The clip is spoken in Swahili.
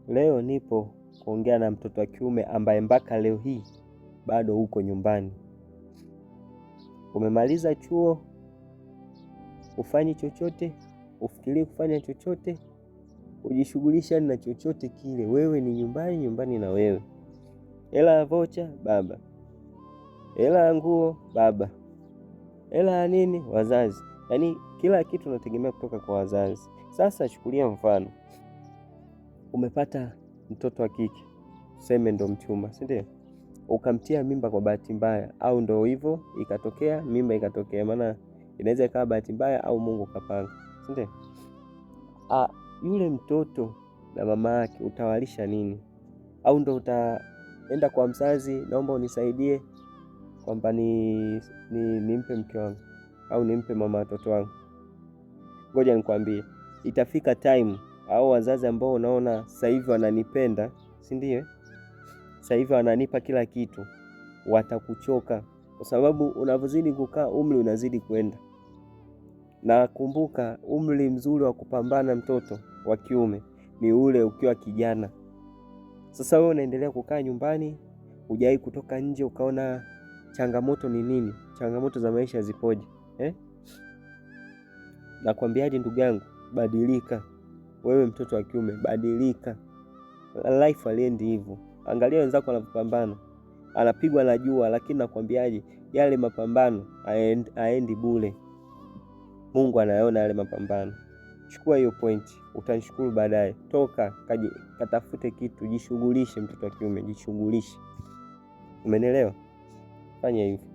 Leo nipo kuongea na mtoto wa kiume ambaye mpaka leo hii bado uko nyumbani. Umemaliza chuo, ufanyi chochote, ufikirie kufanya chochote, ujishughulisha na chochote kile. Wewe ni nyumbani, nyumbani na wewe. Hela ya vocha baba, hela ya nguo baba, hela ya nini wazazi. Yaani kila kitu unategemea kutoka kwa wazazi. Sasa chukulia mfano, umepata mtoto wa kike, tuseme ndo mchumba, si ndio? Ukamtia mimba kwa bahati mbaya, au ndo hivyo ikatokea mimba ikatokea, maana inaweza ikawa bahati mbaya au Mungu kapanga, si ndio? Ah, yule mtoto na mama yake utawalisha nini? Au ndo utaenda kwa mzazi, naomba unisaidie kwamba ni nimpe mke wangu au nimpe mama watoto wangu? Ngoja nikwambie, itafika time au wazazi ambao unaona sasa hivi wananipenda, si ndio? Sasa hivi wananipa kila kitu, watakuchoka kwa sababu unavyozidi kukaa umri unazidi kwenda. Na kumbuka, umri mzuri wa kupambana mtoto wa kiume ni ule ukiwa kijana. Sasa wewe unaendelea kukaa nyumbani, hujai kutoka nje ukaona changamoto ni nini, changamoto za maisha zipoje, eh? Nakwambiaje ndugu yangu, badilika. Wewe mtoto wa kiume badilika, life aliendi hivyo. Angalia wenzako wanavyopambana, anapigwa na jua, lakini nakwambiaje, yale mapambano haendi bure. Mungu anayaona yale mapambano. Chukua hiyo point, utanishukuru baadaye. Toka kaje, katafute kitu, jishughulishe. Mtoto wa kiume jishughulishe, umenielewa? Fanya hivyo.